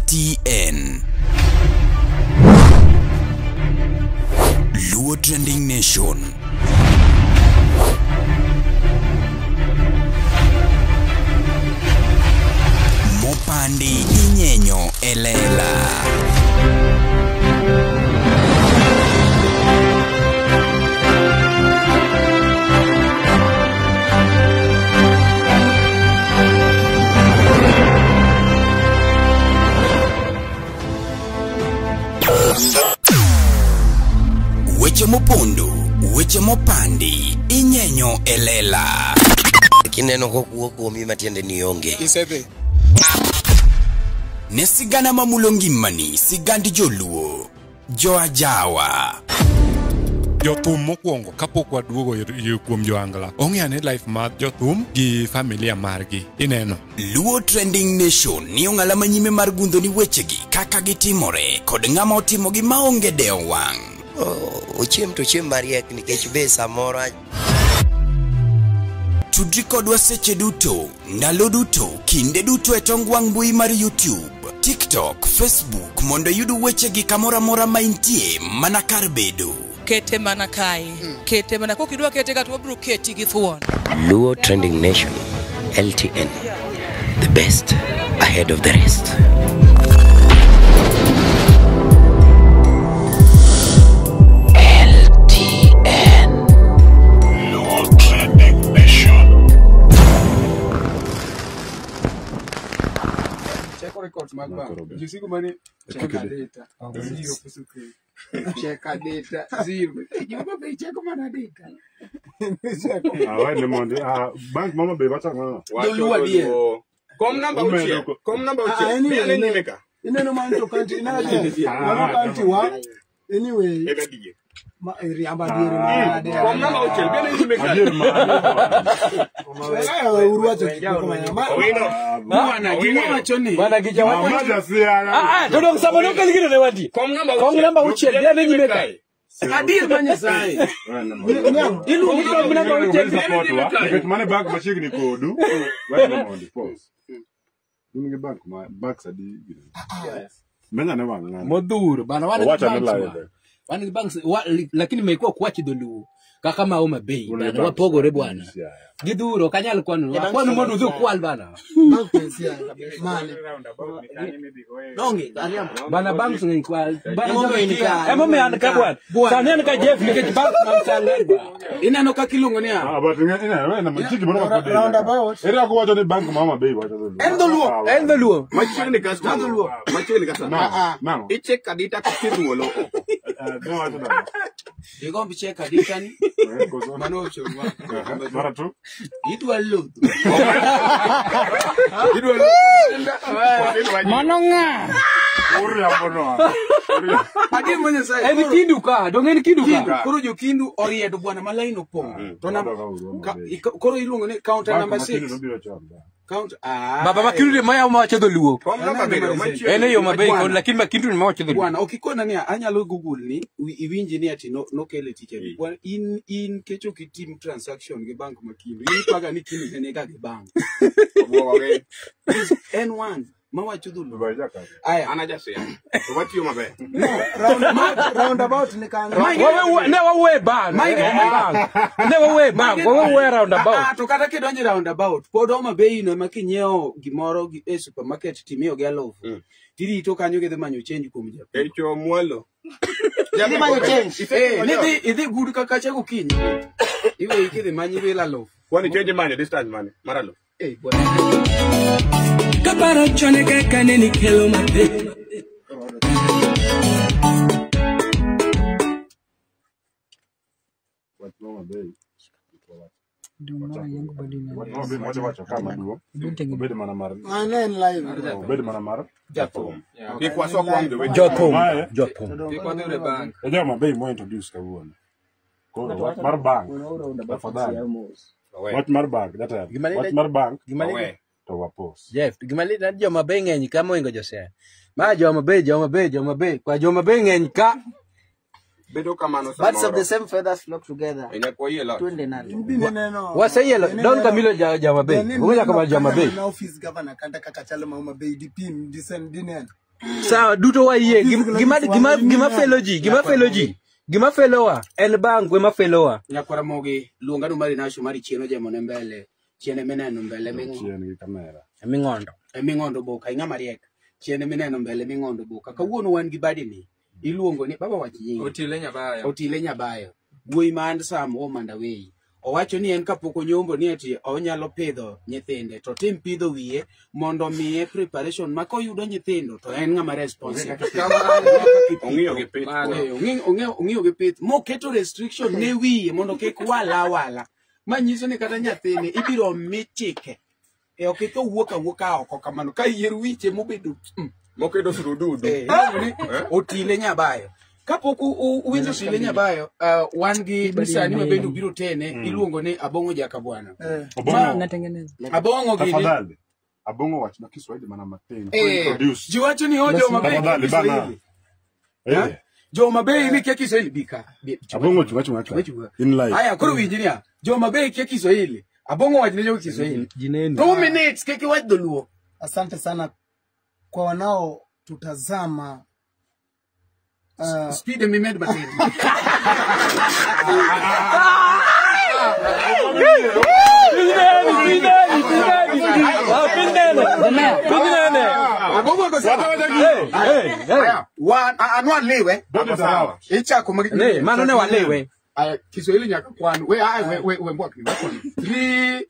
LTN. Luo Trending Nation. Mopandi inyenyo elela. Weche mopondo, weche mopandi, inyenyo elela. Kineno kokuo kuomi matiende ni onge. Isebe. Ne sigana mamulo ngimani, sigand joluo, joajawa. Jothum mokwongo kapok waduogo kuom joangla ong'e ni life mar jothum gi familia margi ineno. Luo Trending Nation ni ong'ala manyime mar gundho ni wechegi kaka gitimore kod ng'ama otimogi maonge dewo wang'. Ochiem to chiem mariek nikech be samoro. Tudri kodwa seche duto, ndalo duto, kinde duto e tong wang' mbui mar YouTube, TikTok, Facebook mondo iyud wechegi kamoro amora ma intie mana kar bedo. Kete mana kae, kete mana kokidwa kete ka to wabiro keti gi thuon. Luo Trending Nation, LTN, the best ahead of the rest. LTN, Luo Trending Nation. Check records mag bank. Jusiku mane check data. Zero kusuke. Check data zero. Joma be check mana data. Ah wale monde ah bank mama be bacha ngana. Doluwa die. Kom namba uche. Kom namba uche. Ni nimeka. Ineno man to kanti inaje. Mano kanti wa. Anyway. Ega dije. Ma riamba diere ma de. Kom namba uche. Bene nimeka. Adier ma. Uruacho kiko ma. Owino. Bwana giwacho ni. Bwana gijawacho. Maja siara. Ah ah to dong sabo nokel gino ne wadi. Kom namba uche. Kom namba uche. Bene nimeka. Adier ma Nyasaye. Iluongo kom namba uche. Nikech mane bank machiegni kodu. Wale monde pause. Unge bank ma banks adi gino. Menya ne wang' ng'ano. Modhuro bana wan Wacha ne live. Wan banks lakini imekuwa kuachi dholuo kaka ma Homa Bay bana wapogore bwana. Gidhuro kanyal kwano kwano mondo udhi kwal bana. Bank pensia mane. Donge bana banks ng'eny kwal. Bana emomiyo an ka bwana. Sani an ka Jeff nikech bank mamchale. Ineno kaka iluongo niya. Ah but ina ina machiki mondo kode. Roundabout. Era ko wacho ni bank ma Homa Bay wacho dholuo. En dholuo. En dholuo. Machiegni customer. Dholuo. Machiegni customer. Nang'o? Ichek adita kithuolo oko. Ne wacho nang'o? Igomb check adita ni. Mano option wa. Mara tu. Idwa luth. Idwa luth. Mano ng'a? Uriambo no. Adier ma Nyasaye. En kindu ka, dong en kindu ka. Koro jokindu oriedo bwana ma line opong'. To na koro iluongo ni counter number 6. Count ah. Baba makindu ma yawo mawacho dholuo. Kom namba bedo machiegni. En e yo maber kod lakini makindu ni mawacho dholuo. Bwana okikona ni anyalo google ni iwinji ni ati nokele tich adi. Bwana in kecho kitim transaction gi bank makindu. In paga ni kindu ne ga gi bank. N1 mawacho dholuo. Aya Ana jasia. To watiyo maber. No, roundabout ni kanyo. Ne wawe bank. Ne wawe bank, wawe roundabout. To kata kidonjo roundabout, pod Homa Bay no ema kinyiewo gimoro gi e supermarket timiyo gi alufu. Tirito kanyo gidhi manyo change kuom japiny. E cho mwalo. Gidhi manyo change. Nidhi idhi gud kaka cha gokinyi. Iwe kidhi manyi wil alufu. Kwani change manyo distance mane? Mar alufu. Eh bwana. Kaparo chon kaka ne nikelo matek. Wach Homa Bay. Wach Homa Bay mwacho wacho kama duo. Obed mana mar. Mane en live. Obed mana mar Jathum. Kik wasok wang' jowete. Jothum. Mae. Jothum. Kik wadhi e bank. E jo Homa Bay mo introduce kawuono. Koro wach mar bank. Tafadhali. Wach mar bank jatelo. Wach mar bank. To wapos. Jeff, gima lit en joma Bay ng'eny ka moingo Josiah. Ma joma Bay, joma Bay, joma Bay. Kwa joma Bay ng'eny ka. Bedo kamano samoro. Birds of the same feathers flock together. Inyakwa yie lot. Twende nalo. Waseyielo Don Camilo jama Bay. Onge nyaka mar jama Bay. Na office governor kata kaka chalo ma Homa Bay dipim disen dineno. Sawa duto wayie gima felo ji, gima felowa en bank ema felowa. Nyakwara mogi luonga no mari nasho mari chieno jemo ne mbele. Chiene mineno mbele ming'ondo. Chien gi kamera. Ming'ondo. Ming'ondo boka ing'ama riek. Chiene mineno mbele ming'ondo boka. Kawuono wan gi badini. Iluongo ni baba wach nyinge. Otile Nyabayo. Otile Nyabayo. Wuoyi ma handsome woman away. Owacho ni en kapok onyombo ni ati onyalo pidho nyithinde to tim pidho wiye mondo miye preparation ma koyudo nyithindo to en ng'ama responsible. Ong'iyo gi pith. Ong'iyo gi pith. Moketo restriction ne wiye mondo kik wala. Manyiso ni kata nyathini ibiro mi chike. E ok itho wuok awuoka oko kamano ka yier wiche mobedo mokedo surududu. Otile Nyabayo. Kapok uwinjo Otile Nyabayo, wan gi msanii ma bende obiro tene iluongo ni Abong'o Jakabwana. Abong'o gini. Tafadhali. Abong'o wach na Kiswahili mana matin. Introduce. Ji wacho ni ojo maber Kiswahili. Jo maber ni kia Kiswahili bika. Abong'o chunga. In life. Aya koro winji niya. Jo maber kia Kiswahili. Abong'o wach ne jo Kiswahili. 2 minutes kiki wach dholuo. Asante sana kwa wanao tutazama. Speed mimed matin. Mano ne walewe. Kiswahili nyaka kwan. We we mbwakni. 3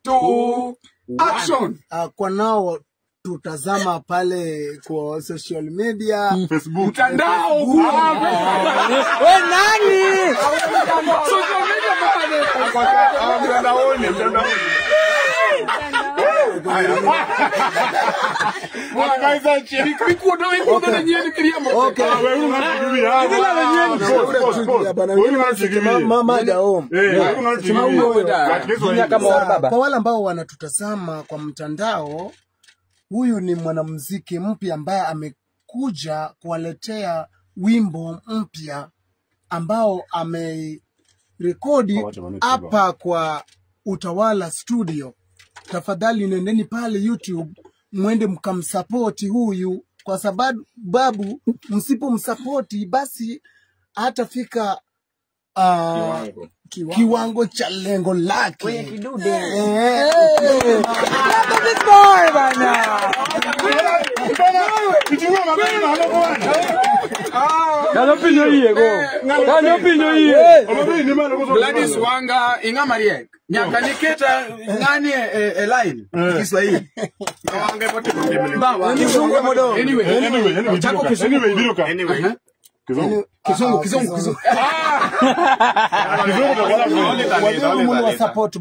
2 action. Kwa nao tutazama pale kwa social media, Facebook, mtandao. We nani? Social media pale. Mtandaoni. Kwa wale ambao wanatutazama kwa mtandao, huyu ni mwanamuziki mpya ambaye amekuja kuwaletea wimbo mpya ambao amerekodi hapa kwa Utawala Studio. Tafadhali nendeni pale YouTube mwende mkamsupport huyu, kwa sababu msipomsupport basi hatafika kiwango cha lengo lake. Wewe kidude. Gladys Wanga ing'ama riek. Nyaka niketa ng'ani e line Kiswahili. Anyway, chako Kizungu. Kizungu. Kizungu. Waziri support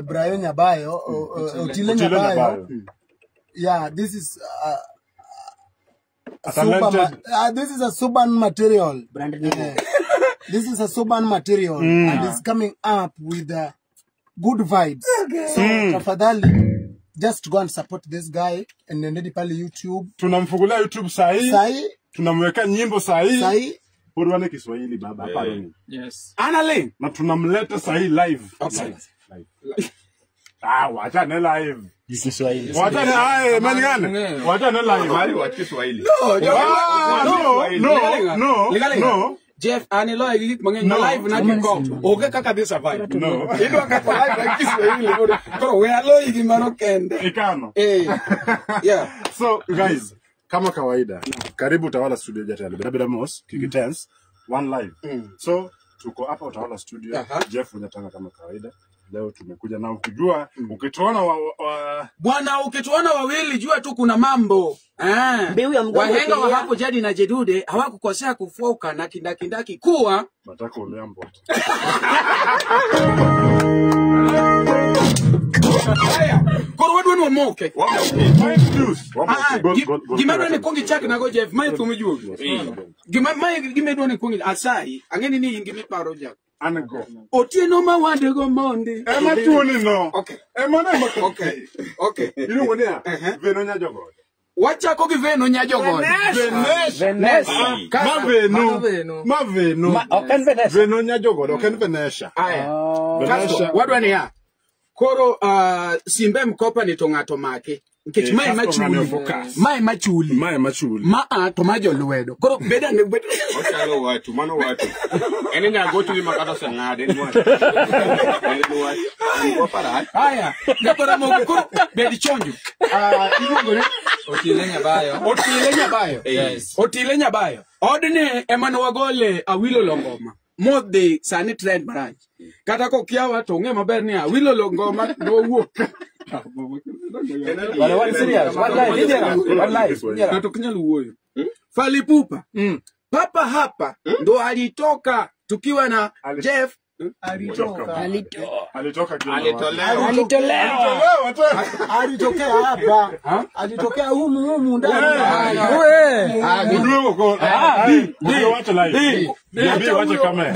Brian Nyabayo, Otile Nyabayo. Yeah, this is this is a Suban material. Brand new. This is a Suban material, and it's coming up with good vibes. Okay. So tafadhali, just go and support this guy and nendeni pale YouTube. Tunamfungulia YouTube sahi. Sahi. Tunamweka nyimbo sahi. Sahi. Porwane Kiswahili baba hapa ni. Yes. Ana na tunamleta sahi live. Okay. Live. Ah, wacha ne live. Kiswahili. Wacha ne aye malingane. Wacha ne live. Mali wa Kiswahili. No. Jeff ani loy gik mang'eny no, live na kiko. Onge kaka dhi survive. No. Idwa kaka live na Kiswahili. Koro we aloy gimano kende. Ikano. Yeah. So guys, kama kawaida, karibu Utawala Studio Jatali. Bila Mos, Kiki Tense, one live. So tuko hapa Utawala Studio, Jeff Nyatanga kama kawaida. Leo tumekuja na ukijua, ukituona bwana, ukituona wawili jua tu kuna mambo. Mbiu ya mgongo. Wahenga wa hapo jadi na Jedude hawakukosea kufoka na kindakindaki kuwa matako umeambo. Haya, koro wadwa ni wamoke. Gima dwa ni kongi chak na go Jeff, mai tumijuo. Gima mai gima dwa ni kongi asai, angeni ni ingi miparo jak. Anago. Otieno mawande go monde. Ema tuoni no. Okay. Ema na okay. Okay. Iluongo ni a Veno Nyajogodo. Wachako gi Veno Nyajogodo. Venesa. Ma Veno. Ma Veno. Ok en Venesa. Veno Nyajogodo, ok en Venesha. Aya. Kasto wadwa ni ya. Koro simbe mkopa ni to ng'ato make. Nikech mae machuli. Mae machuli. Mae machuli. Ma a to ma jolwedo. Koro beda ne bed. Ochalo watu, mano watu. En nyago tu makata sangade en watu. En watu. En para. Haya, ngapora mo koro bed chonjo. Iluongo ni Otile Nyabayo. Otile Nyabayo. Yes. Otile Nyabayo. Odni ema nwagole Awilo Longoma. Modhi sani trend marach. Kata kokiawa to ong'e maber ni Awilo Longoma nowuok. Ng'ato ok nyal wuoyo. Fally Ipupa. Papa hapa ndo alitoka tukiwa na Jeff. Alitoka. Alitoka. Alitokea hapa. Alitokea humu ndani.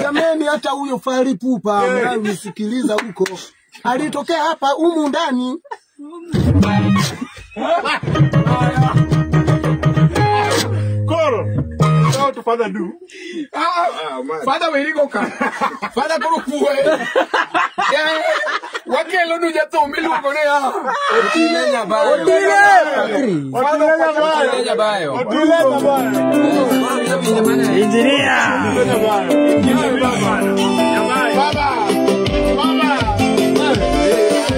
Jamani, hata huyo Fally Ipupa mnayosikiliza huko alitokea hapa humu ndani. Koro. How to father do? Father werigo ka. Father koro kuwe. Wakelo nu jathum iluongo ni Otile Nyabayo. Otile. Otile Nyabayo. Otile Nyabayo. Engineer. Baba. Baba.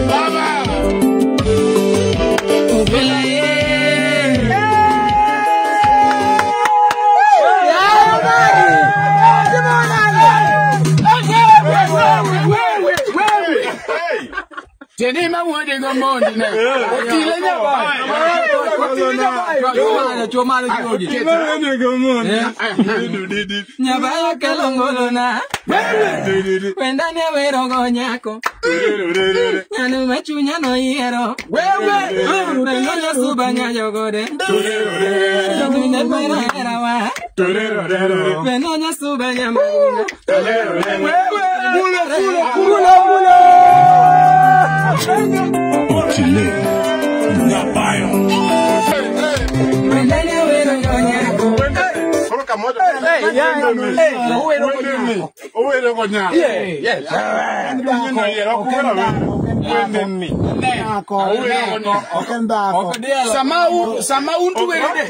Baba. Tene ma wuode go mondi ne. Otile Nyabayo. Otile Nyabayo. Chomane jogi. Otile go mondi. Nyabayo kelo ngolona. Wenda ne wero go nyako. Nyanu machunya no yiero. Wewe. Wendo nyasuba nyajogode. Jogune mera herawa. Wendo nyasuba nyamaguna. Wewe. Kule kule kule kule. Otile Nyabayo. Sama untu werode.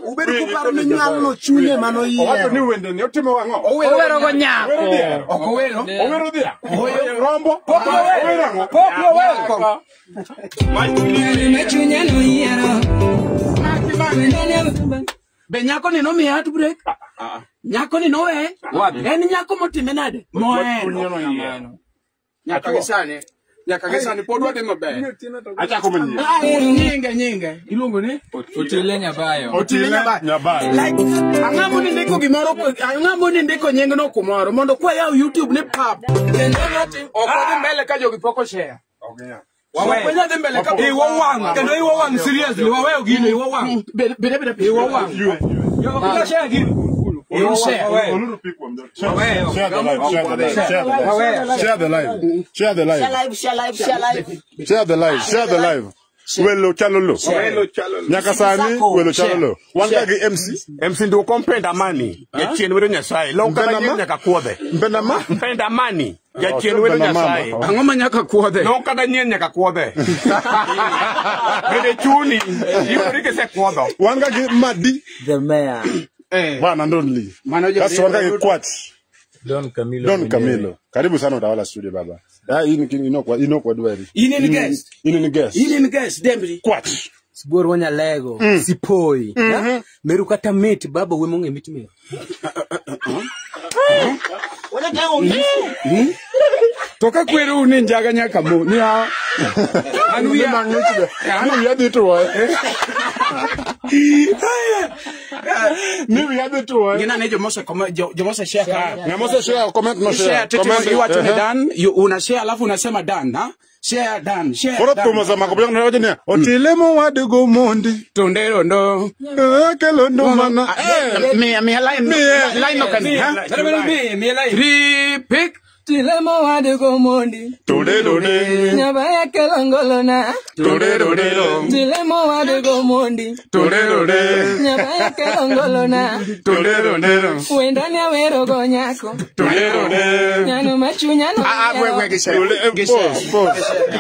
Ubedu kuparo ni nyalo chunye mano yiero. Owacho ni wende ni otimo wang'o. Owero go nyako. Ok owero. Owero dhia. Rombo. Pok owero. Pok owero. Be nyako ni nomiye heartbreak? Nyako ni nowe? En nyako motime nade? Mohero. Nyaka gi sani pod wadhi maber. Achako manyien. Nyinge. Iluongo ni? Otile Nyabayo. Otile Nyabayo. Like ang'amo ni ndiko gimoro, ang'amo ni ndiko nyingno kumoro mondo kwayaw YouTube ni pap. Ok odhi mbele ka jogi pok oshare. Wawe dhi mbele ka iwo wang', kendo iwo wang' seriously, waweyo gino iwo wang'. Bede iwo wang'. Yo kila share gino. Share the live, share the live, share the live, share the live, share the live. Welo chalolo. Nyaka sani welo chalolo. Wan gi MC. MC ndio kompenda amani. Jachien wero Nyasaye. Long kata nyaka kuodhe. Mpenda ma? Mpenda amani. Jachien wero Nyasaye. Ang'o ma nyaka kuodhe? Long kata nyien nyaka kuodhe. Bede chuni. Yudori kise kuodho. Wan gi Madi. The mayor. One and only. That's wan gi Kwach. Don Camilo. Don Camilo. Karibu sana Utawala Studio baba. Hii ni inokwa dweri. Ini ni guest. Ini ni guest. Ini ni guest Dembri. Kwach. Sibuor wanyalego. Sipoi. Meru kata mit baba we monge mit me. Toka kweru ni njaga nyaka mo ni a anu ya anu ya dhi to ni ya dhi to ngina ne jomose jomose share ka ngamo share comment no share comment iwacho ni done una share alafu unasema done ha share done share koro tumo za makobyo na wacho ni otilemo wadigo mondi tondero ndo kelo ndo mana mi line line no kan ha mi line three pick. Tilemo wadugo mondi. Tode dode. Nyabaya kelongolona. Tode dode. Tilemo wadugo mondi. Tode dode. Nyabaya kelongolona. Tode dode. Wendani awero gonyako. Tode dode. Nyano machunyano. Ah, wewe gishe.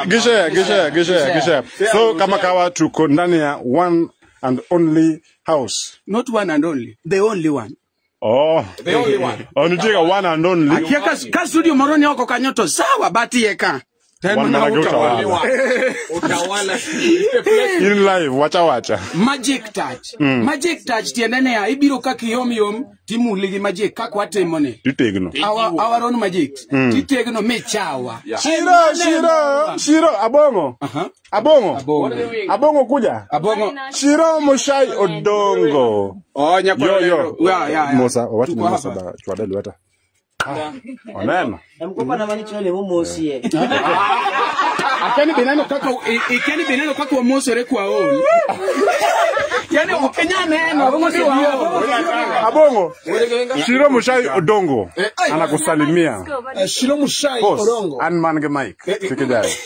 Gishe gishe gishe gishe. So kama kawa tuko ndani ya one and only house. Not one and only. The only one. Oh, the only one. Oh, nitika one and only. Akia ka studio moroni oko kanyoto sawa bati yeka. Utawala. In live wacha wacha. Magic touch. Magic touch tiendene ya ibiro kaki yom yom timuli gi magic kakwa temone. Titegno. Our own magic. Titegno mechawa. Yeah. Shiro shiro shiro abongo. Abongo. Abongo kuja. Abongo. Shiro Mushai Odongo. Oh nyako. Yo yo. Yeah, yeah. Musa, watu ni Musa ba chwadeli wata. Oneno. Mkopa na mani chole mumosie. Akeni bineno kaka ikeni bineno kaka wamosere kwa all. Yani ukenya neno Abongo. Shiro Mushai Odongo anakusalimia. Shiro Mushai Odongo. An man ge mic. Sikijai.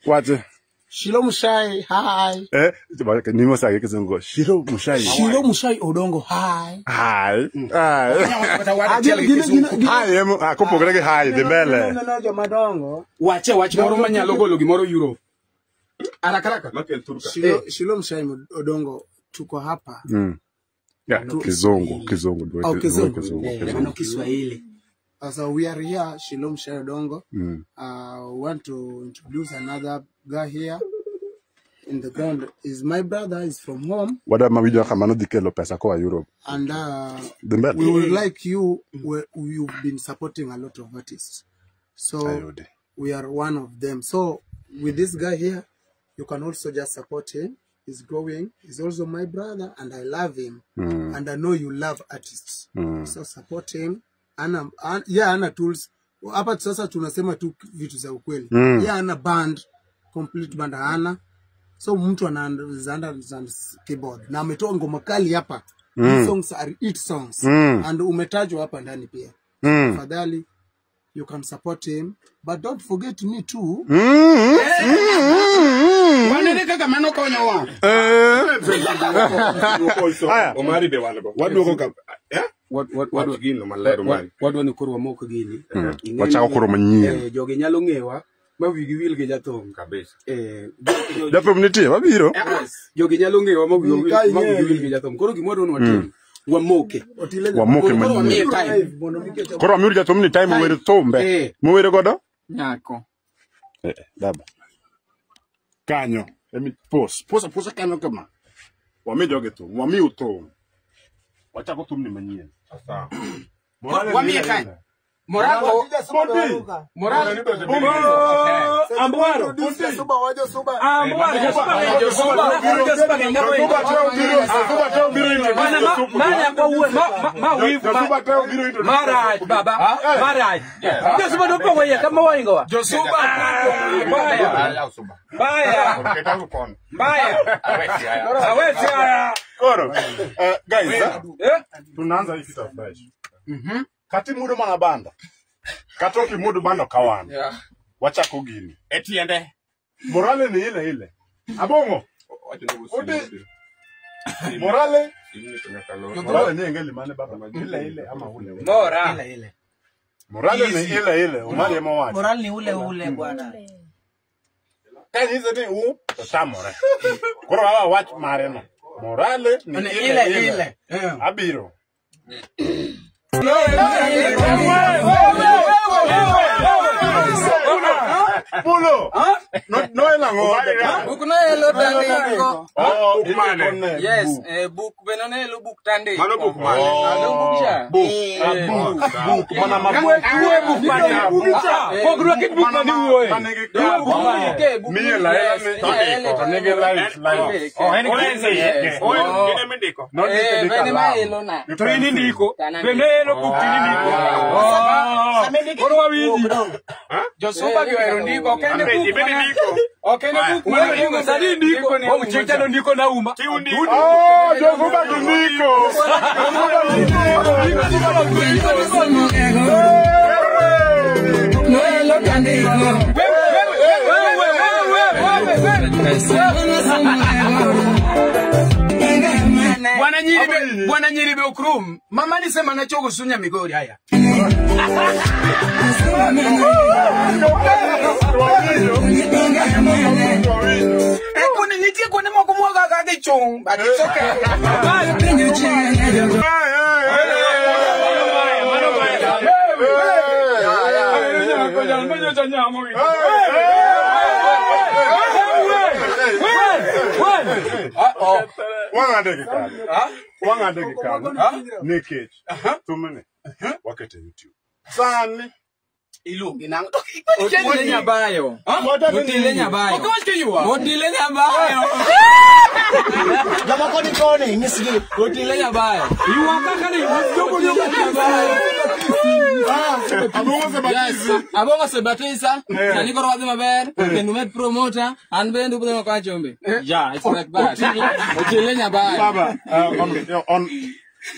Wache. Shiro Mushai, hi. Ni Musa kizungu. Shiro Mushai. Shiro Mushai Odongo, hi. Hi. Hi. Hi, akopogere hi the belle. No no Wache wache moro manyalo golo gimoro Europe. Haraka haraka. Shiro Mushai Odongo tuko hapa. Yeah, kizungu, kizungu. Oh, kizungu. Kizungu. Kiswahili. So we are here, Shiro Mushai Odongo. We want to introduce another guy here in the ground. Is my brother, is from home. Wada mawija kama no dikelo pesa kwa Europe. And we would like you, you've been supporting a lot of artists. So we are one of them. So with this guy here, you can also just support him. He's growing. He's also my brother and I love him. And I know you love artists. So support him. Ana, yeah, ana tools. Hapa sasa tunasema tu vitu za ukweli. Yeah, ana band, complete band ana. So mtu anaanza keyboard. Na ametoa ngoma kali hapa. These songs are hit songs. And umetajwa hapa ndani pia. Tafadhali you can support him, but don't forget me too. Wanene kama mano konyo wa. Haya, Omari be wanago. Waduoko ka. What gino malero mari. Wadwa ni koro wamoko gini. Wachako koro manyien. Jogi nyalo ng'ewa ma wigi wil gi jathum kabisa. Jathum nitie wabiro. Jogi nyalo ng'ewa ma wigi wil gi jathum. Koro gima wadwa ni watim. Wamoke. Wamoke manyien. Koro wamiyo jathum ni time owere thumbe. Mowere godo? Nyako. Baba. Kanyo. Emi pause. Pause kanyo kama. Wami jogi thum. Wamiu thum. Wachako thum ni manyien. Sawa. Wamiye kanyo. Moralo. Moralo. Ambuaro. Maraj baba. Maraj. Josuba dopo wewe kama waingo. Josuba. Baya. Baya. Baya. Awezi haya. Koro. Guys, tunaanza hii kitu fresh. Kati mudu mana banda. Katoki mudu bando kawana. Yeah. Wachako gini. Etiende. Morale ni ile ile. Abongo. Ode. Morale. Morale ni engeli mane baba. Ile ile ama ule ule. Mora. Ile ile. Morale ni ile ile. Umali ema wacha. Morale ni ule ule bwana. Kazi hizo ni u tamore. Koro baba wach mareno. Morale ni ile ile. Abiro. Pulo. No elango. Book no elo tandiko. Oh, book mane. Yes, book benone elo book tandiko. Mano book mane. Ano book cha. Book. Book. Mana ma book. Book mane. Pogro kit book mane uoe. Book mane. Mie la ela me. Nige life life. Oh, ene kwenze. Oh, ene mendiko. No ndiko Bene ma elo na. To ini ndiko. Bene elo book tini ndiko. Oh. Koro wawinji. Josuba gi ohero ndiko. Kende book. Okene book mane sani ndiko. Omuchicha no ndiko na uma. Oh, Josuba gi ndiko. Josuba gi ndiko. Bwana Nyiribe okrum. Mama ni sema nachogo sunya Migori haya. Ekuni nitie kuone moko mwaga kage chong, but it's okay. Wang'ade kano. Nikech. Thumne. Wakete YouTube. Sani. Iluongi nang'o? Otile Nyabayo. Otile Nyabayo. Ok wach kiywa. Otile Nyabayo. Jomoko ni koni, nyisgi. Otile Nyabayo. Ywak kaka ni jogo Nyabayo. Yes, abongo osebatisa. Sani koro wadhi maber. Kendo med promoter. An bende ubudho kwa chombe. Yeah, it's like that. Otile Nyabayo. Baba, on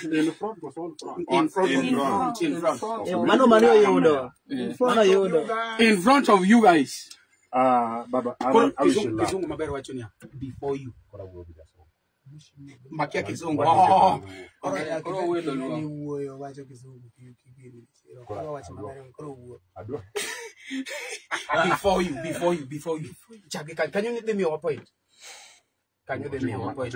in front was on front. In front. Mano mano yudo. Mano yudo. In front of you guys. Baba, I wish you luck. Kizungu maber wacho niya. Before you. Makia kizungu. Koro wuoyo wacho kizungu koro wacho maber koro wuoyo. Before you. Chaki, can you need me a point? Can you me a point?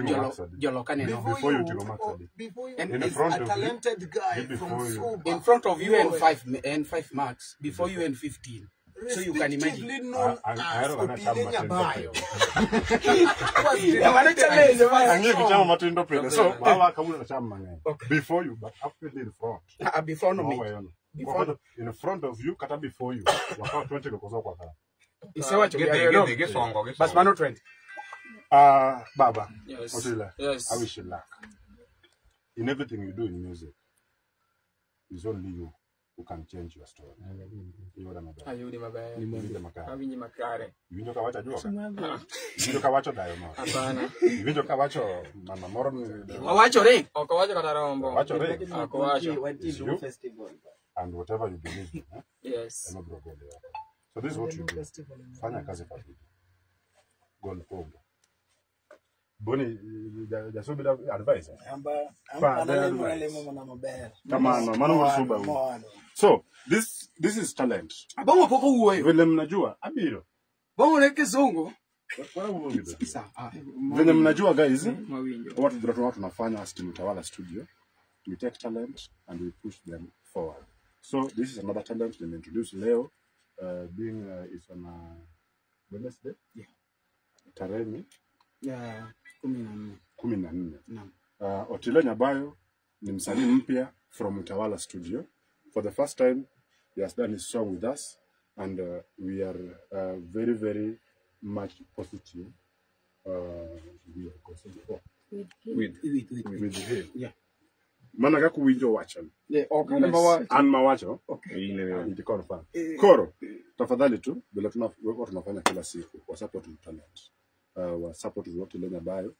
Jolo kaneno. Before you to max. Before you in front a of talented guy from Suba. In front of you and 5 marks. Before you and 15. So you can imagine. Known as Otile Nyabayo. So before you, but after in front. Before no me. Before in front of you, kata before you. Wakawa 20 kokoso kwa kala. Isewacho Bas mano 20. Baba. Yes. Otile. Yes. I wish you luck. In everything you do in music, it's only you who can change your story. Ayudi maber. Awinji makare. Iwinjo kawacho ajuoga? Iwinjo kawacho dayo moro? Hapana. Iwinjo kawacho mama moro? Wawacho re. Ok owacho kata rombo. Wacho re. Ok owacho. And whatever you believe in, eh? Yes. Ema biro golo oko. So this is what you do. Fanya kazi kwa bidii. Gol pombe. Boni, jasubida advice. Kama mano masuba. So this is talent. Abongo poko wuoyo. Vile mnajua abiro. Bongo ne kizungu. Vile mnajua guys, what tunafanya as Team Utawala Studio, we take talent and we push them forward. So this is another talent we introduce leo, being it's on a Wednesday. Yeah. Tarehe ya 14. 14. Naam. Otile Nyabayo ni msanii mpya from Utawala Studio. For the first time he has done his song with us and we are very very much positive with him. Yeah. Mana kaka uwinjo wacho. Yeah, okay. Yes. An mawacho. Okay. It confirm. Koro, tafadhali tu bila tunafanya kila siku kwa support talent. Wa support Otile Nyabayo.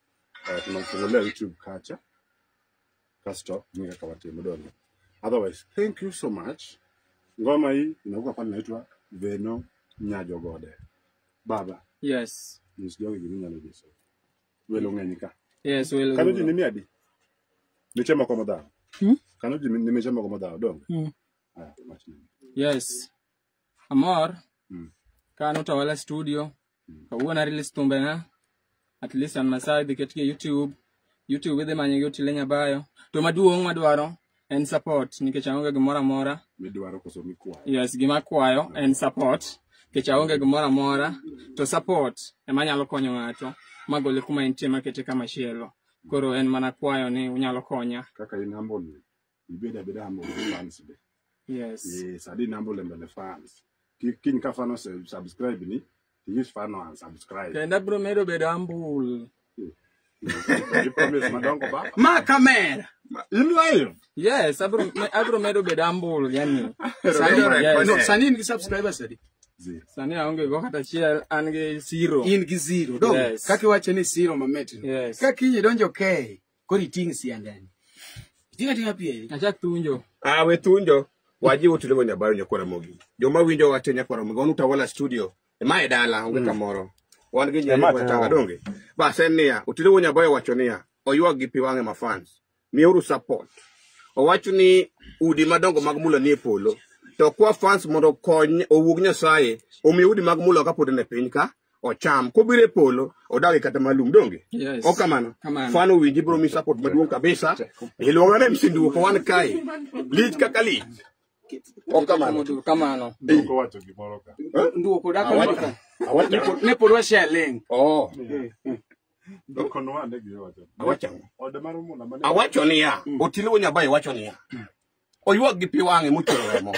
Tunamfungulia YouTube kacha. Kasto nika kawate mdoni. Otherwise, thank you so much. Ngoma hii inakuwa pale inaitwa Veno Nyajogode. Baba. Yes. Nisijoge giminya legiso. Welo ng'enyika. Yes, welo. Kanoji ni miadi. Nichema kwa madhao. Kanoji nimechema kwa madhao donge. Aya, machini. Yes. Amor. Kano Utawala Studio. Kawuono release thumbena. At least on my side diketgi YouTube. YouTube idhi manyo gi Otile Nyabayo. To maduong' madwaro en support nikech aonge gimoro amora. Midwaro koso mikwayo? Yes, gima akwayo en support nikech aonge gimoro amora. To support ema nyalo konyo ng'ato magole kuma entie makete kama chielo. Koro en mana kwayo ni unyalo konya. Kaka in humble, ibed abeda humble fans be. Yes. Yes, adi humble mbele fans. Kiny ka fan ose subscribe ni, ting'is fan o unsubscribe. Kendo abiro medo bedo humble. You promise madongo baba. Ma kamera. In live. Yes, abro medo bedo humble yani. Sani, no, sani in gi subscribers adi? Zero. Sani aonge go kata achiel, an gi zero. In gi zero. Dong, Yes. kaka iwacho ni zero mamit. Yes. Ka kiny idonjo K, koro iting' siandani. Iting' ating'a pieri. Achak tunjo. Ah, we tunjo. Wajiwo Otile Nyabayo nyakwara mogi. Joma winjo wa te nyakwaro Migono Utawala Studio. Mae dala onge kamoro. Wan gi Ema nyeri te tanga ong. donge. Bas en niya, Otile Wuon Nyabayo wacho niya, oywag gi pi wang'e ma fans. Miuru support. Owacho ni udi madongo mag mula nie polo. To kwa fans mondo okony owuog Nyasaye, omi udi mag mula kapod en e piny ka, ocham. Kobiro e polo, odag e kata malum donge. Yes. Ok kamano. Kamano. Fan owinji biro mi support maduong' kabisa. Iluonga ni MC Nduoko wan kae. Lich kaka lich. Ok kamano. Kamano. Nduoko wacho gimoro ka. Nduoko dak Awacho. Awacho. Ne pod washare link. Oh. Nduoko nwane gi wacho. Awacho ang'o? Ode mar mula mane. Awacho niya, Otile Wuon Nyabayo wacho niya, oywak gi pi wang'e mochwero remo.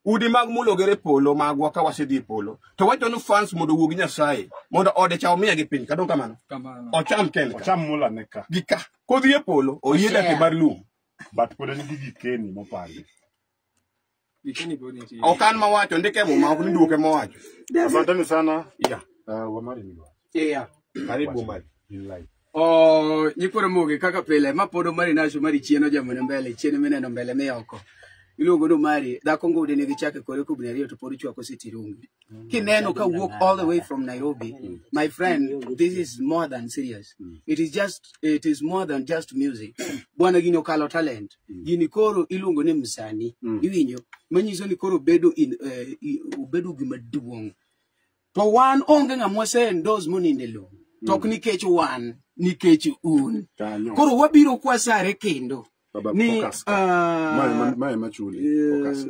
Udi mag mulo ogere polo magwa ka wasedhi e polo. To wacho ni fans mondo owuog Nyasaye, mondo ode cha omiya gi piny. Kadong kamano. Kamano. Ocham ken ka. Ocham mula ne ka. Gi ka. Kodhi e polo, oyie dak e mar lum. But pod en gi gikeni mopandi. Gikeni pod nitie. Ok an mawacho, ndike e muma, ok ni duoke mowacho. Asanteni sana. Yeah. Wamari ni wacho. Yeah. Karibu Omari. In life. Oh, nyikwara Mogi kaka pile ma pod Omari Nasho mari chien ojamone mbele chien mineno mbele mi oko. Iluongo ni Omari, dhako ngude nigi chake kore kubni ariyo to pod chwako sitirungi. Kineno ka wuok all the way from Nairobi, my friend, this is more than serious. It is just it is more than just music. Bwana gini okalo talent. Gini koro iluongo ni msanii. Iwinjo? Manyiso ni koro bedo in obedo gima duong'. To wan onge ng'ama wase endorse monindo e lowo. To ok nikech wan, nikech un. Kanyo. Koro wabiro kwasare kendo. Baba Ni focus ka. Mae machuli. Focus.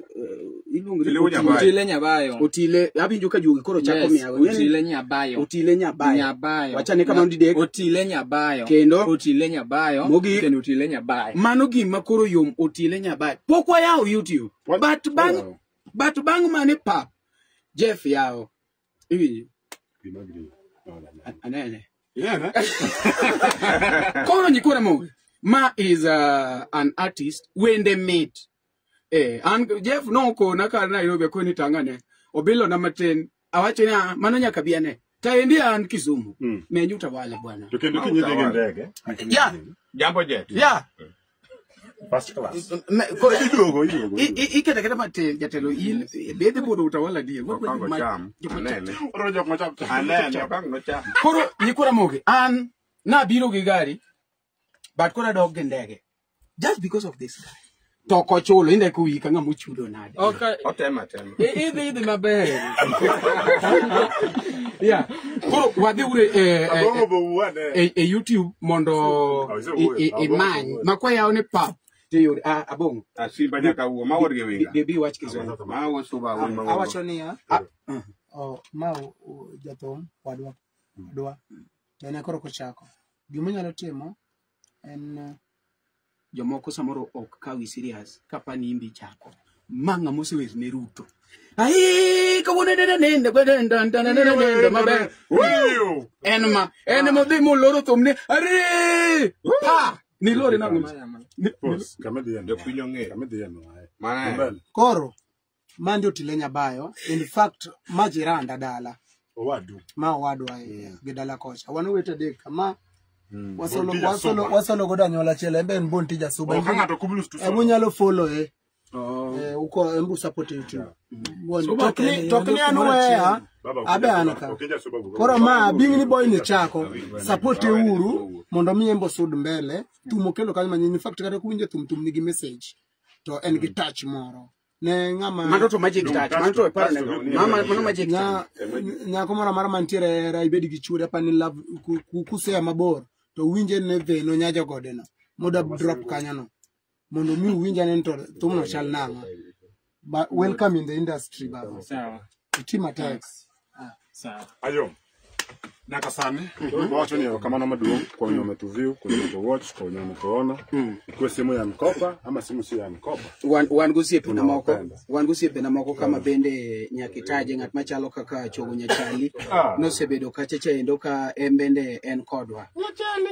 iluongo ni Otile Wuon Nyabayo. Otile Nyabayo. Otile, awinjo ka juogi koro chako Yes, miago. Otile Nyabayo. Otile Nyabayo. Nyabayo. Wachane kamano didek. Otile Nyabayo. Kendo? Otile Nyabayo. Mogik. Kendo Otile Nyabayo. Mano gima koro yom Otile Nyabayo. Pok wayawo YouTube. What? But bang Wayawo. but bang mane pap. Jeff yawo. Iwinjo? Gima green. No, no, no. Anene. Yeah, Koro nyikwara Mogi. Ma is an artist wende mit. An Jeff nokona kar Nairobi akoni tangane. Obilo na matin. Awacho ni "Ah, mano nyaka bi ane. Taendi an Kisumu. Menyu Utawala bwana. To kendo kiny idhi gi ndege. Yeah. Jambo jet. Yeah. First class. Iduogo, Iduogo, iduogo. Ikete kata matin jatelo in bedhe bodo Utawala die. Okango cham. Anene. Oro jok macham. Anene, okango nocham. Koro nyikwara Mogi, an nabiro gi gari but koro adok gi ndege. Just because of this guy. To ok ochulo, indeko wiyi ka ng'ama ochudo nade. Okay. Otema atema. Idhi maber. Yeah. Koro wadhi ure Abongo bo wuane. e YouTube mondo Awuoyo, abongo imany. wuoyo. Makwa yawo ni pap. Tiyud abongo. Simba nyaka wuo, ma wuod gi winga. Debi wach Kizungu. Ma wuod suba wuod ma wuod. Awacho niya, oh, ma jathum wadwa wadwa to en koro kochako. Gima onyalo timo en Jomoko samoro ok kawi serious kapa ni imbi chako. Ma ng'ama osewer ne Ruto. Ai kawuono nende nende kwede nda nda nende nende maber. Wiu. En ma en modhi moloro thum ne are pa nilore nang'o. Pause. Kama idhiye no. Jopiny ong'eyo. Kama idhiye no. Aye. Mano en. Mbele. koro mandi Otile Nyabayo. In fact ma jiranda dala. Owadu. Ma owadwa gi dala kocha. Wan owete adek ma wasolo Bontija wasolo Suba. wasolo godo anyuola achiel en be en Bontija Suba. Oh, ka ng'ato kublus to Emu nyalo follow uko embu support YouTube. Suba Tok ni an weya Baba, abe an ka. Okija Suba go. Koro ma bing ni boy ni chako support e uru mondo mi embo sud mbele thum okelo kanyo manyien. In fact kata kuwinjo thum thum nigi message to en gi touch moro ne ng'ama Mano to magic touch. Mano to iparo ne. Mama mano magic touch. Nyako moro amora mantiere e hera ibed gi chuori apani love kusea mabor to winje ne veno nyajo gode no moda drop kanyo no mondo mi uwinj ane ni to thumno chal nang'o. Ba, welcome in the industry baba. Sawa. Iti matek. Sawa. Ayo. Nyaka sani wawacho ni erokamano maduong' kuom wenye wametuview, kuom wenye wametuwatch, kwa wenye wametuona. Ikiwa simu ya mkopa ama simu sio ya mkopa. Wan gosiepena moko Tunawapenda. wan gosiepena moko kama bende nyaka itaje ng'at machalo kaka Chogo Nyachali nosebedo kacha chaendo ka en bende en kodwa.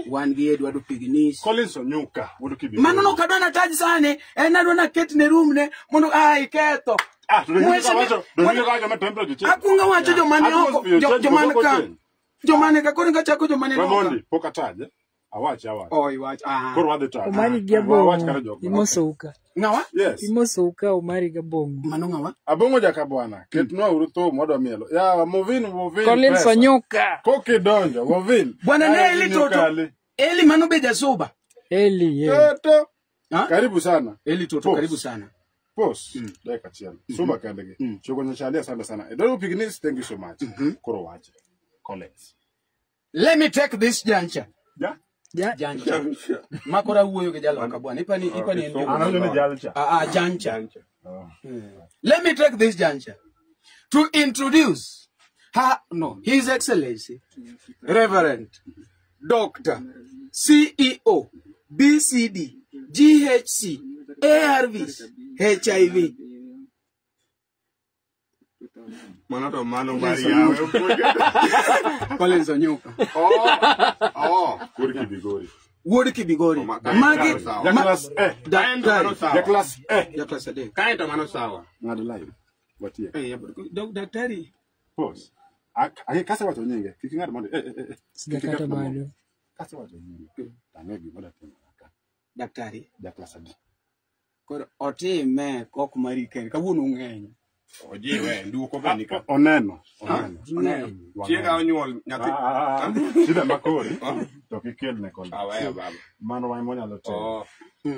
Wan gi Edward Pignis. Collins Onyuka wuod Kibiri. Mano nok adwa nataj sani, en adwa naket ne room ne mondo ai ketho. Ah, to Mwese donjo kawacho ma temperature change. Akwongo wacho jomane oko, Atmosphere change, jomane pok ka. ochange. Jomane ka koro kachako jomane oko. Ramondi pok ataje. Awach awach. Oh, iwach. Ah. Koro wadhi to. Omari gi Abong'o. Imosouka. Ng'awa? Yes. Imosouka Omari gi Abong'o. Mano ng'awa? Abong'o jakabwana. Ketnwa uru thum wadwa mielo. Yawa Movin Movin. Collins pesa. Onyuka. Kokidonjo Movin. Bwana ne Eli Toto. Kali. Eli mano be jasuba. Eli yeah. Toto. Ha? Karibu sana. Eli Toto Pos. karibu sana. Pos. Dakika achiel. Suba kendgi. Chogo nyachalia asante sana. Edoro Pignis, thank you so much. Koro wache. Collins. Let me take this juncture. Ja? Ja. Juncture. Makora wuoyo gi jaloka bwana. Ipani ipani en. Anawinjo ni jalcha. Ah, ah, juncture. Let me take this juncture to introduce her, no, His Excellency, Reverend, Doctor, CEO, BCD, GHC, ARVs, HIV. Mano to mano mar yawe. Collins Onyuka. Oh, oh. Wuod Kibigori. Wuod Kibigori. Magi, Ja class A. Daktari. Ja class A. Ja class adek. Kae to mano sawa. Ng'ad live. Watie. Eh, daktari. Pause. Ake kasewacho nyinge. Kik ing'ad mondo. Eh, eh, eh. Sijakata bado. Kasewacho nyinge. Tang'e gima datimo ka. Daktari. Ja class adi. Koro otime kok mari kende. Kawuono ung'eny. Ojiwe nduoko be nika. Oneno. Oneno. Oneno. Chiega onyuol nyathi. Shida makori to kikel ne Collins. Aweyo baba. Mano wan mwanyalo timo. Oh.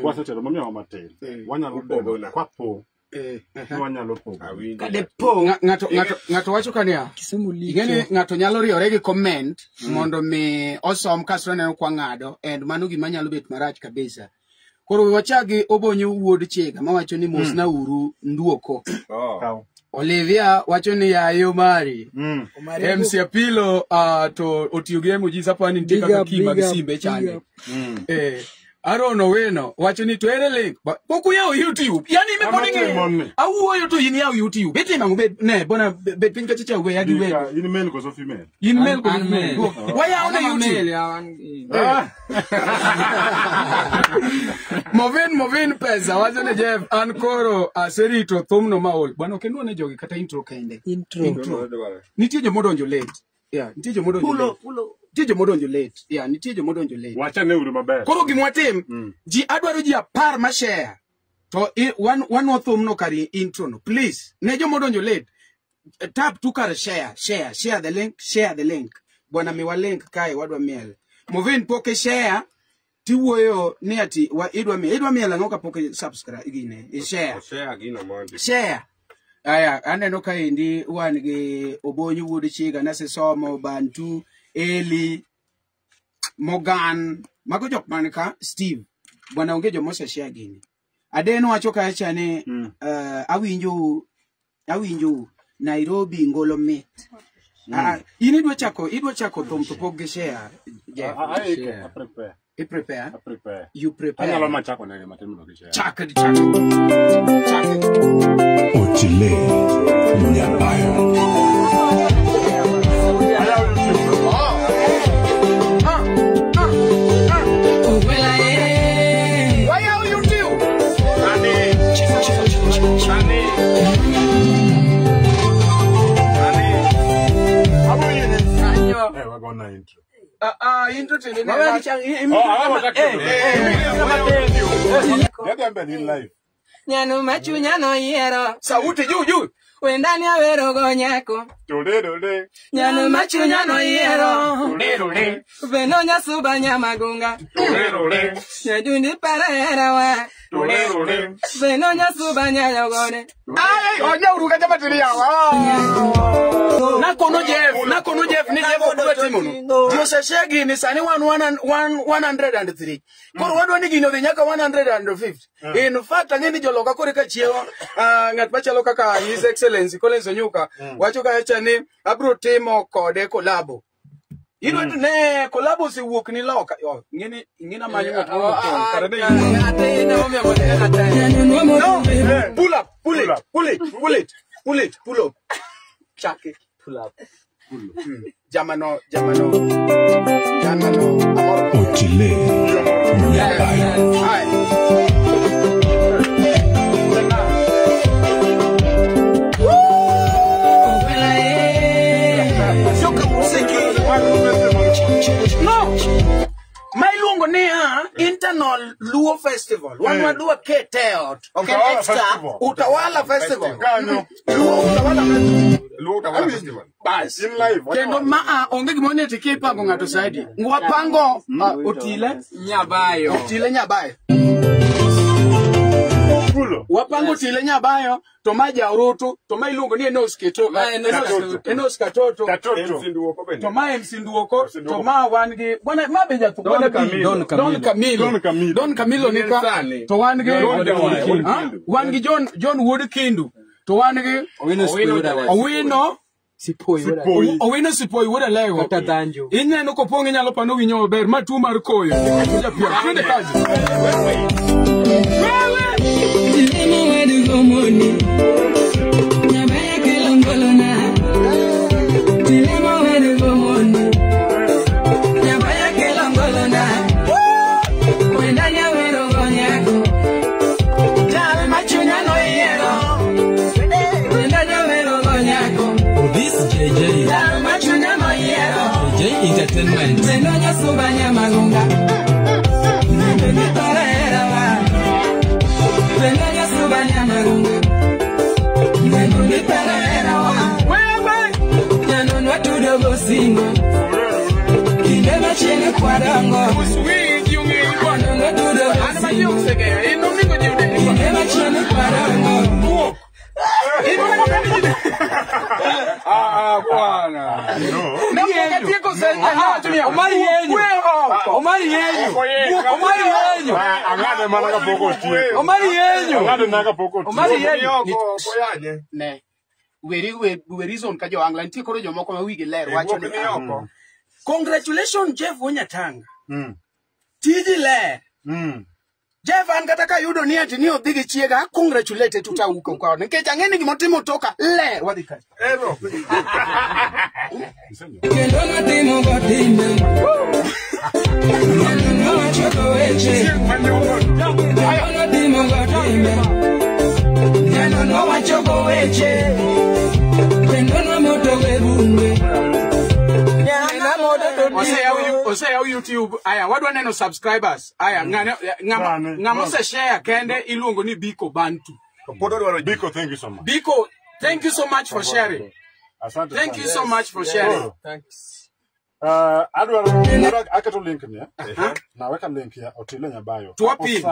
Wasetero mamiyowa matin. Wanyalo Upogona. pogo. Kwapo. Wanyalo pogo. Awinjo. Kadepo ng'ato ng'ato ng'ato wacho kaniya. Kisumu licho. Ing'eni ng'ato nyalo riwore gi comment mondo mi osom kasto oneno kwa ng'ado and mano gima nyalo bet marach kabisa. Koro we wachak gi Obonyo wuod Chiga mawacho ni mosna uru nduoko. Oh. Kaw. Olivia wacho ni yayo mari. Omari MC Apilo to otiyo gi emojis apani nitie Big kaka up, ki mag big up, simbe big chande. up. Eh, Aaron Oweno wacho ni to ere link. Pok uyawo YouTube. Yani ime pod Ang'o ing'eyo. timoni? Awuoyo to in yawo YouTube. Itimo ang'o bed ne bona bed piny kacha cha weya gi Dika, weyo. in male koso female? In male kod An female. male. Wayawo ne An YouTube. male, ya, an- Ah! Movin Movin pesa wacho ni Jeff an koro aserito thumno maol. Bwana ok enwane jogi kata intro kende. Intro. Intro. Nitie jomodonjo late. Yeah, nitie jomodonjo late. Nitie jomodonjo late. Yeah, nitie jomodonjo late. Wachane uru maber. Koro gima watim, ji adwaro ji 10 ma share. To wanwo thumno kar intro no. Please, ne jomodonjo late, tap tu kar share, share, share the link, share the link. Bwana miwa link kae wadwa miel. Movin pok i share tiwuoyo ni ati wa idwa miel. Idwa miel ang'o kapok i subscribe gine, i share. Share gino mondi. Share. Aya, aneno kaendi wan gi Obonyo wuod Chiga, Nasesomo, Bantu, Eli, Mogan, mago jok man ka, Steve. Bwana onge joma oseshare gini. Aden wacho kacha ni awinjo awinjo Nairobi ngolo mit. Ah, in idwa chako thum to pok gi share. Jeff. I prepare. I prepare. I prepare. You prepare. Anyalo machako negi matin mondo gishare. Chak chak. Chak. Otile Nyabayo. Why are you two? Eh, wagona intro. Intro tene. Yadhi ambe ni live. Nyano machunya no yiero. Sauti juu juu. Wendani awero go nyako. Dole dole. Nyano machunya no yiero. Dole dole. Veno nyasuba nyamagunga. Dole dole. Nyadundi para herawa. Dole dole. Veno nyasuba nyayogone. Ay, onya uruka chama tiri yawa. Nakono Jeff, nakono Jeff ni Jeff okdwa timo no. Ji oseshare gini sani wan 103. Koro wadwa ni gini odhi nyaka 150. In fact ang'e ni joloka koro eka chiewo ng'at machalo kaka His Excellency Collins Onyuka wacho kacha ni abro timo kode kolabo. Idwa ne kolabo osewuok ni loka. Oh, ng'eni ng'ina manyo ng'at moro mokwongo, kare ne No, pull up, pull it, pull it, pull it, pull it, pull up. Chake. Pull up. Jamano, jamano, jamano. Amor. Otile Nyabayo. Hai. Soka muziki. No. niya internal Luo Festival. Wan wadwa kete ot. Ok en extra Utawala Festival. Luo Utawala Festival. Luo Utawala Festival. Bas. In live. Kendo maa onge gima onego kipango ng'ato saidi. Wapango Otile Nyabayo. Otile Nyabayo. Wapango Otile Nyabayo to ma Jaurutu to ma iluongo ni Enos Keto. Enos Katoto. To ma MC Nduoko to ma wan gi bwana ma be jathum bwana Don Camilo. Don Camilo nika to wan gi wan gi John Wuod Kindu to wan gi Owino Sipoi. Owino Sipoi wuod Alego. Kata Dhanjo. Ineno kopong' inyalo pano winyo maber ma tuo mar koyo. Twende kazi. Entertainment. Ne. We reason ka jo Angla nitie koro jomoko ma wigi ler wacho ni congratulations Jeff Wonyatanga. Tiji ler. Jeff an kata ka yudo ni ati ni odhi gi chiega congratulate tutauko kwa nikech ang'e ni gimotimo toka ler wadhi kacha. Ero. Kendo natimo gotimbe. Oseyaw YouTube. Aya, wadwa neno subscribers. Aya, ng'ama ose share kende iluongo ni Biko Bantu. Biko, thank you so much. Biko, thank you so much for sharing. Asante. Thank you so much for sharing. Thanks. Adwaro aketo link ni naweka link ya Otile Nyabayo. Tuwapin.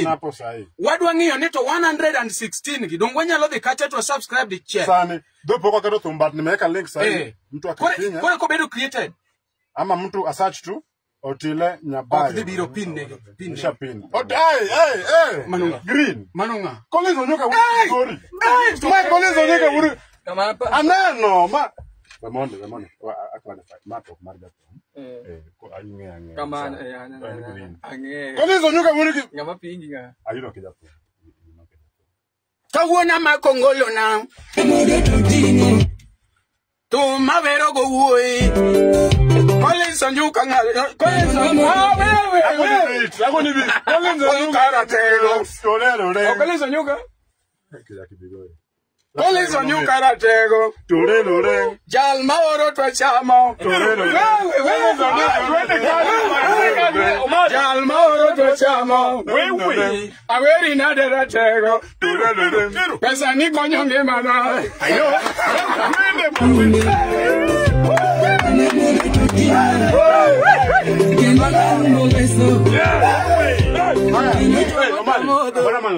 Hapo sahi. Wadwa ng'iyo ni to 116 gi dong wanyalo dhi kacha to subscribe di chair. Sani, do pok aketo thum but nimeweka link sahi. Mtu akifinya. Kore kobedo created. Ama mtu asearch tu Otile Nyabayo. Ok dhi biro pin negi. Pin. Nisha pin. Hey, hey, hey. Manunga. Green. Manunga. Collins Onyuka wuri. Sorry. Ma Collins Onyuka wuri. Aneno ma Ramonde. Aklarify. Mato marga. Ko ayunge ange. Kama ange. Collins Onyuka wuri. Ngama pingi nga. Ayudo kijapo. Kawuono ma kongolo na. Tu mavero go wuoyi. Collins Onyuka Collins Onyuka. Collins Onyuka ratego. Collins Onyuka. Collins Onyuka ratego. Jal maoro twachamo. Jal maoro twachamo. Aweri nade ratego. Pesa ni konyo ngimana. Ayo.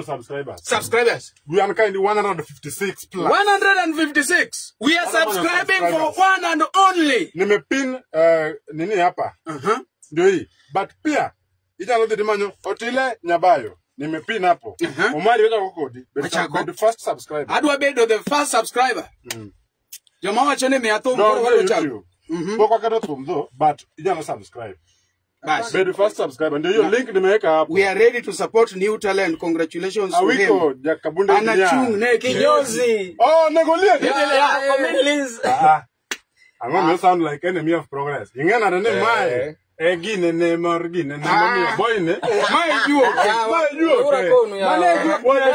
Subscribers. Subscribers. We are currently 156 plus. 156. We are subscribing for one and only. Nimepin nini hapa. Ndio hii. But pia italode dimanyo Otile Nyabayo. Nimepin hapo. Omari weka kukodi. But first subscriber. Adwa bedo the first subscriber. Joma wacho ni miya thum koro wadwa chako. Pok waketo thum though, but inyalo subscribe. Bas. Be the first subscriber. Ndio hiyo link nimeweka hapo. We are ready to support new talent. Congratulations to him. Awiko Jakabunde. Anachung ne kinyozi. Oh, negolia. Yeah. I'm gonna sound like enemy of progress. Ingena ne mai. Egine ne morgine ne mami boy ne. Mai juo. Mai juo.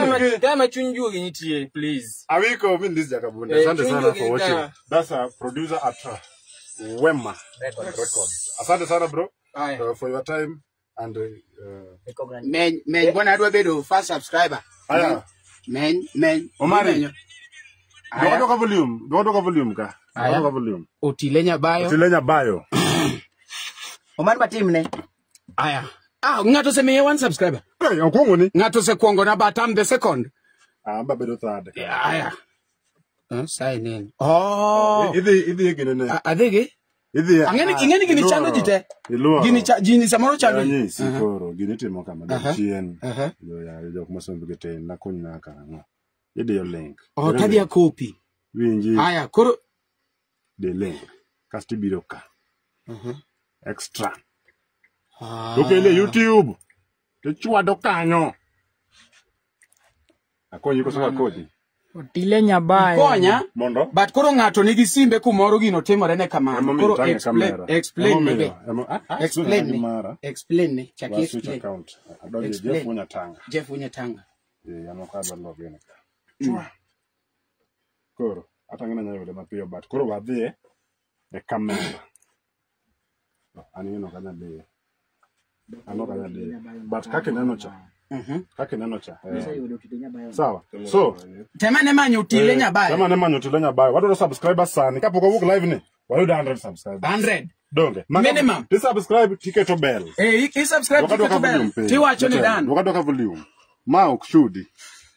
Mane kama chunju nitie please. Awiko min this Jakabunde. Asante sana for watching. That's a producer at Wema Records. Asante sana bro. For your time. And Men men bwana adwa bedo first subscriber. Aya. Men men Omari. Dwa volume, dwa volume ka. Dwa volume. Otile Nyabayo. Otile Nyabayo. Omar matimne. Aya. Ah, ng'ato osemiye one subscriber. Hey, okwongo ni. Ng'ato osekuongo na but I'm the second. Ah, amba bedo third. Aya. Sign in. Oh. Idhi gini ne. Adhi gi? Idhi. Ang'eni ing'eni gini chando ji te. Gini gini samoro chando. Nyisi koro gini timo kama dok chien. Yo ya jok mosombo gi tin nakony na karang'o. Idiyo link. Oh, tadhi a copy. Winji. Aya, koro de link. Kasto ibiro ka. Extra. To kele YouTube. To chwado kanyo. Akonyi koso akonyi. Otile Nyabayo. Konya. Mondo. But koro ng'ato nigi simbe kumoro gino timore ne kamano. Koro explain ne. Explain ne. Explain ne. Chaki explain. Account. Adonje Jeff Wunyatanga. Jeff Wunyatanga. Eh, anokadho login ka. Koro atang'ena nyalo yude mapiyo but koro wadhi e kamera. An ing'eno kanya dhiye. Ano kanya dhiye. But kaka ineno cha. Kaka ineno cha. Sawa. So, temane manyo Otile Nyabayo. Temane manyo Otile Nyabayo. Wadwaro subscribers sani. Kapok wawuok live ni, wayudo 100 subscribers. 100. Donge. Minimum. Ti subscribe tiketo bell. Eh, i subscribe tiketo bell. Tiwacho ni dan. Duoka duoka volume. Ma ok chudi.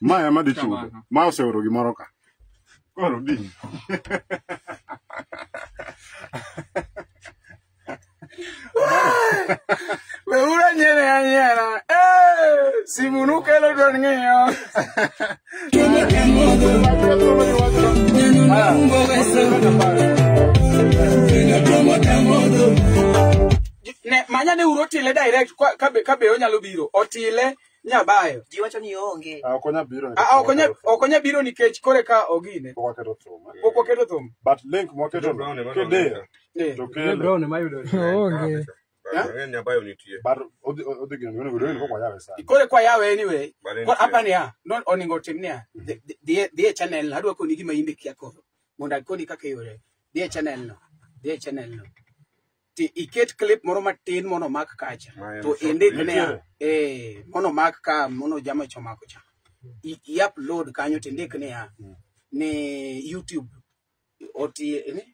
Ma ema dhi chudo. Ma oseoro gimoro ka. Koro di. Weura nyere anyera. Eh, simu nukelo don ng'iyo. Ne manya ne uro Otile direct kabe onyalo biro. Otile Nyabayo. Ji wacho ni onge. Ah, ok onya biro. Ah, ok onya biro nikech kore ka ogine. Pok waketo thum. Pok waketo thum. But link mwaketo no. Kede. To kele. Brown ema yudo. Onge. Nyabayo nitie. But odhi gino onego bed ni pok wayawe sani. Kore kwa yawe anyway. Koro apa niya, no oningo tim niya. Dhi e channel adwa koni gima imbe kia koro. Mondo akoni kaka yore. Dhi e channel no. Dhi e channel no. Ti iket clip moro matin mono mak kacha. To indik niya, mono mak ka mono jama chomako cha. I upload kanyo to indik niya ni YouTube Otile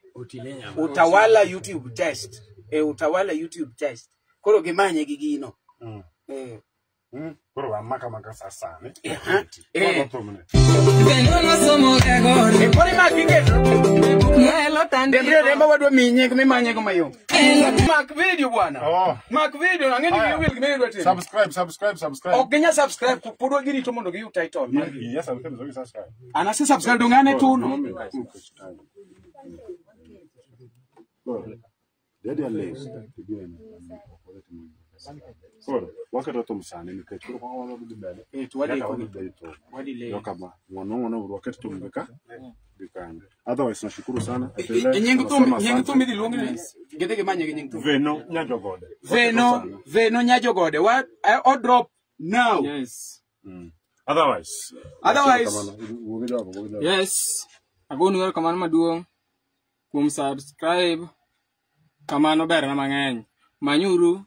Nyabayo. Utawala YouTube test. Utawala YouTube test. Koro gimanye gi gino. Koro wamaka maka sasa ni. Koro mak giketo. Dembe wadwa miyi nying mimanye go mayom. Mak video bwana. Mak video ang'e ni wiyi wil gima idwa timo. Subscribe. Ok ginya subscribe pod wagirito mondo giyud title. Yes, subscribe. An ase subscribe dong ane tuno. Dedi link. Koro waketo thum sani nikech koro kwa wadhi mbele. To wadhi wadhi le. Kama ngono waketo thum gi ka gi kanyo. Otherwise nashukuru sana. Nying thum idhi luong ni gidhi gimanye gi nying thum. Veno Nyajogode. Veno Nyajogode. What o drop now. Yes. Otherwise. Yes. Agonu erokamano maduong' kuom subscribe. Kamano berna mang'eny. Manyuru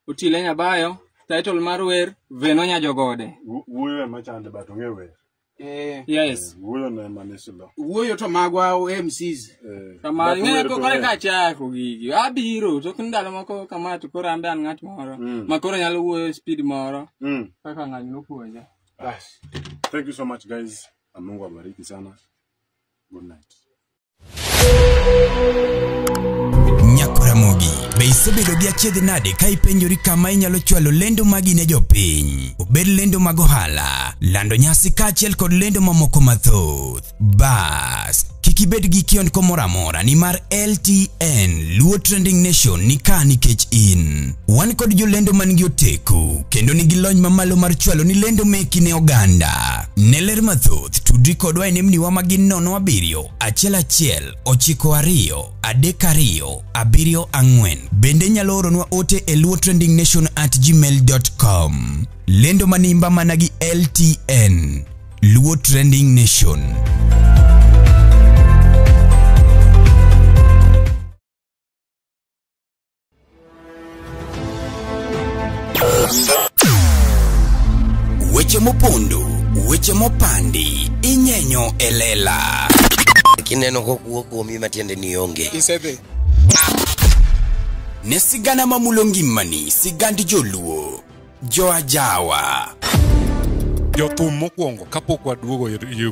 Otile Nyabayo, title mar wer Veno Nyajogode. Wuoyo ema chande but ong'e wer. Yes. Wuoyo ne ema ni silo. Wuoyo to magwa MCs. Kamano ing'eyo kore kachako gigi. Abiro tok ndalo moko kama to koro an be an ng'at moro ma koro nyalo wuoyo speed moro. Kaka ng'ani nopuonja. Bas. Thank you so much guys. Na Mungu awabariki sana. Good night. Nyakoramogi, be isebedo gi achiedh nade ka ipenjori kama inyalo chwalo lendo magi ne jopiny? Obed lendo mag ohala, lando nyasi kaachiel kod lendo mamoko mathoth. Bas, kik ibed gi kiondko moro amora nimar LTN Luo Trending Nation ni ka nikech in. Wan kod jolendo man gi oteku kendo nigi lony mamalo mar chwalo ni lendo meki ne oganda. Ne ler mathoth, tudri kodwa e nembniwa ma gin 07 11 92 32 74. Bende inyalo oronwa ote e luotrendingnation@gmail.com. Lendo manimba mana gi LTN Luo Trending Nation. Weche mopondo, weche mopandi, inyenyo e lela. Kineno kokuo kuomi matiende ni onge. Isedhi. Ne sigana mamulo ngimani, sigand joluo, joajawa. Jothum mokwongo kapok waduogo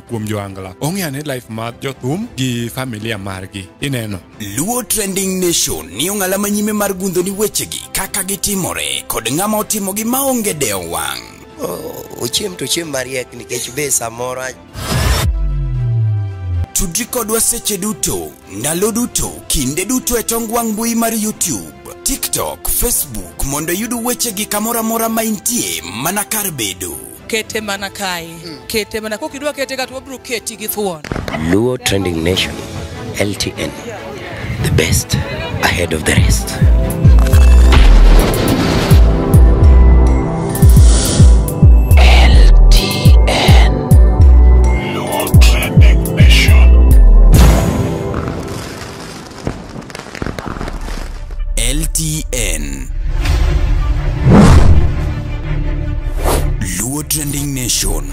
kuom joangla ong'e ane life mar jothum gi familia margi ineno. Luo Trending Nation ni ong'ala manyime mar gundho ni wechegi kaka gitimore kod ng'ama otimogi maonge dewo wang'. Ochiem to ochiem mariek nikech be samoro. Tudri kodwa seche duto, ndalo duto, kinde duto e tong wang' mbui mar YouTube, TikTok, Facebook mondo iyud wechegi kamoro amora ma intie mana kar bedo. Kete mana kae. Kete mana kokidwa kete ka to wabiro keti gi thuon. Luo Trending Nation, LTN, the best ahead of the rest. LTN. Luo Trending Nation. LTN. Luo Trending Nation.